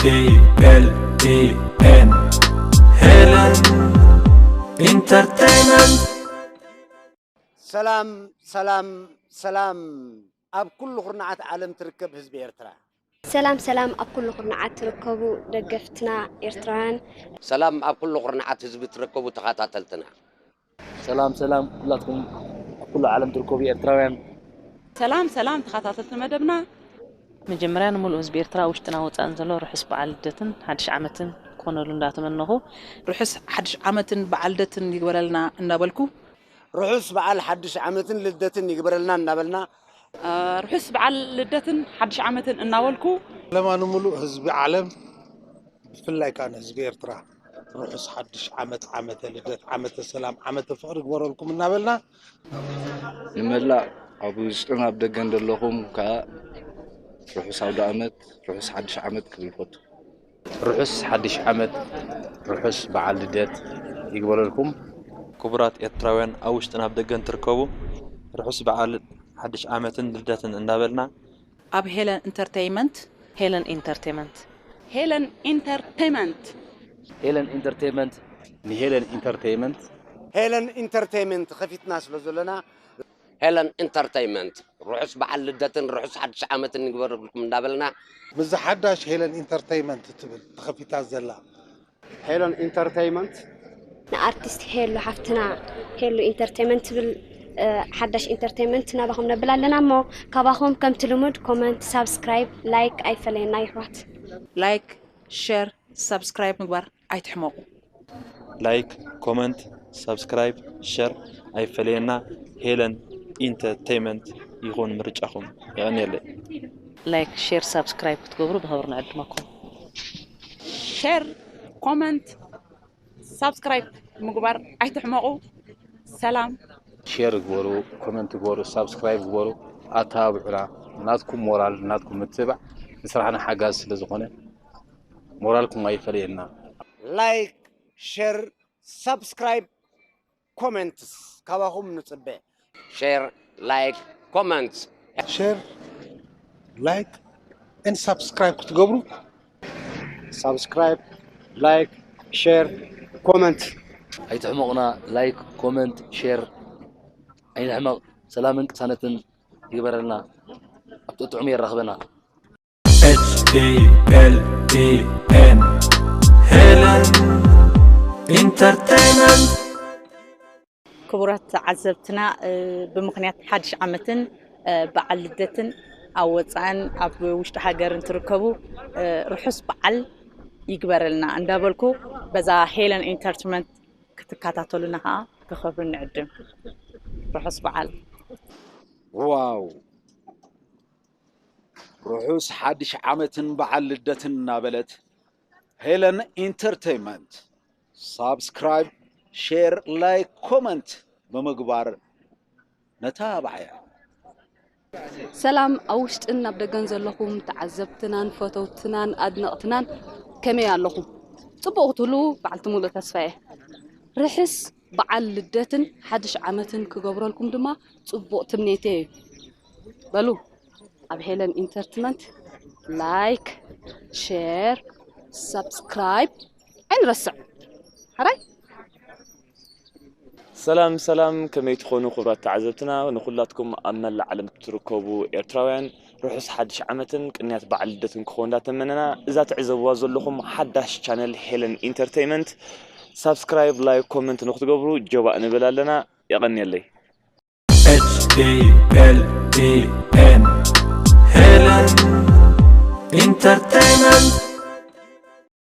H E L E N Helen Entertainment. ሰላም ሰላም ሰላም ኣብ ኩሉ ኩርናዓት ዓለም ትርከብ ህዝቢ ኤርትራ። ሰላም ሰላም ኣብ ኩሉ ኩርናዓት ትርከቡ ደገፍትና ኤርትራውያን። ሰላም ኣብ ኩሉ ኩርናዓት ህዝቢ ትርከቡ ተኸታተልትና። ሰላም ሰላም ኩላትኩም ኣብ ኩሉ ዓለም ትርከቡ ኤርትራውያን። ሰላም ሰላም ተኸታተልቲ መደብና። መጀመርያ ንምሉእ ህዝቢ ኤርትራ ውሽጥና ወፃእን ዘሎ ርሑስ በዓል ልደትን ሓድሽ ዓመትን ክኾነሉ እንዳተመነኹ። ርሑስ ሓድሽ ዓመትን በዓል ልደትን ይግበረልና እንዳበልኩ። ርሑስ በዓል ሓድሽ ዓመትን ልደትን ይግበረልና እንዳበልና። ርሑስ በዓል ልደትን ሓድሽ ዓመትን እናበልኩ። ለማ ንምሉእ ህዝቢ ዓለም ብፍላይ ከዓ ንህዝቢ ኤርትራ ርሑስ ሓድሽ ዓመት ዓመተ ልደት ዓመተ ሰላም ዓመተ ፍቕሪ ግበረልኩም እናበልና። ንመላእ ኣብ ውሽጥን ኣብ ደገን ዘለኹም ከዓ ርሑስ ኣውደ ዓመት ርሑስ ሓድሽ ዓመት ክብል ይፈቱ። ርሑስ ሓድሽ ዓመት ርሑስ በዓል ልደት ይግበረልኩም። ክቡራት ኤርትራውያን ኣብ ውሽጥን ኣብ ደገን ትርከቡ ርሑስ በዓል ሓድሽ ዓመትን ልደትን እንዳበልና ኣብ ሄለን ኢንተርተይመንት ሄለን ኢንተርቴመንት ሄለን ኢንተርተይመንት ሄለን ኢንተርቴመንት ንሄለን ኢንተርቴመንት ሄለን ኢንተርተይመንት ከፊትና ስለ ዘለና ሄለን ኢንተርተይመንት ርሑስ በዓል ልደትን ርሑስ ሓድሽ ዓመትን ንግበረልኩም እንዳበልና ምዚ ሓዳሽ ሄለን ኢንተርተይመንት ትብል ተኸፊታ ዘላ ሄለን ኢንተርተይመንት ንኣርቲስት ሄሉ ሓፍትና ሄሉ ኢንተርቴመንት ትብል ሓዳሽ ኢንተርቴመንት ናባኹም ነብል ኣለና እሞ ካባኹም ከምቲ ልሙድ ኮመንት ሳብስክራይብ ላይክ ኣይፈለየና ይሕዋት። ላይክ ሸር ሳብስክራይብ ምግባር ኣይትሕመቑ። ላይክ ኮመንት ሳብስክራይብ ሸር ኣይፈለየና። ሄለን ኢንተርቴይመንት ይኹን ምርጫኹም። የቐንየለይ። ላይክ ሼር ሳብስክራይብ ክትገብሩ ብኽብሪ ንዕድመኩም። ሸር ኮመንት ሳብስክራይብ ምግባር ኣይትሕመቑ። ሰላም ሼር ግበሩ፣ ኮመንት ግበሩ፣ ሳብስክራይብ ግበሩ፣ ኣተባብዑና። ናትኩም ሞራል ናትኩም ምትብባዕ ንስራሕና ሓጋዚ ስለ ዝኾነ ሞራልኩም ኣይፈለየና። ላይክ ሸር ሳብስክራይብ ኮመንትስ ካባኹም ንጽበ። ሼር ላይክ ኮመንት ሼር ላይክ ኤን ሳብስክራይብ ክትገብሩ ሳብስክራይብ ላይክ ሼር ኮመንት ኣይትሕመቑና። ላይክ ኮመንት ሼር ኣይንሕመቕ። ሰላምን ቅሳነትን ይግበረልና። ኣብ ጥዑም የራኽበና። H E L E N Helen Entertainment ክቡራት ተዓዘብትና ብምኽንያት ሓድሽ ዓመትን በዓል ልደትን ኣብ ወፃእን ኣብ ውሽጢ ሃገርን ትርከቡ ርሑስ በዓል ይግበረልና እንዳበልኩ በዛ ሄለን ኢንተርትመንት ክትከታተሉና ከዓ ብኽብሪ ንዕድም። ርሑስ በዓል። ዋው ርሑስ ሓድሽ ዓመትን በዓል ልደትን እናበለት ሄለን ኢንተርተይመንት ሳብስክራይብ ሼር ላይክ ኮመንት ብምግባር ነታብዓያ። ሰላም ኣብ ውሽጥን ኣብ ደገን ዘለኹም ተዓዘብትናን ፈተውትናን ኣድነቕትናን ከመይ ኣለኹም? ጽቡቕ ክትህልዉ በዓልቲ ሙሉእ ተስፋ እየ። ርሕስ በዓል ልደትን ሓድሽ ዓመትን ክገብረልኩም ድማ ጽቡቕ ትምኔተይ እዩ። በሉ ኣብ ሄለን ኢንተርትመንት ላይክ፣ ሼር፣ ሳብስክራይብ ኣይንረስዕ። ሓራይ ሰላም ሰላም ከመይ ትኾኑ ክቡራት ተዓዘብትና ንኹላትኩም ኣብ መላእ ዓለም ትርከቡ ኤርትራውያን ርሑስ ሓድሽ ዓመትን ቅንያት በዓል ልደትን ክኾን እንዳተመነና እዛ ትዕዘብዋ ዘለኹም ሓዳሽ ቻነል ሄለን ኢንተርተይመንት ሳብስክራይብ ላይክ ኮመንት ንክትገብሩ ጆባእ ንብል ኣለና የቐንየለይ። H E L E N Helen Entertainment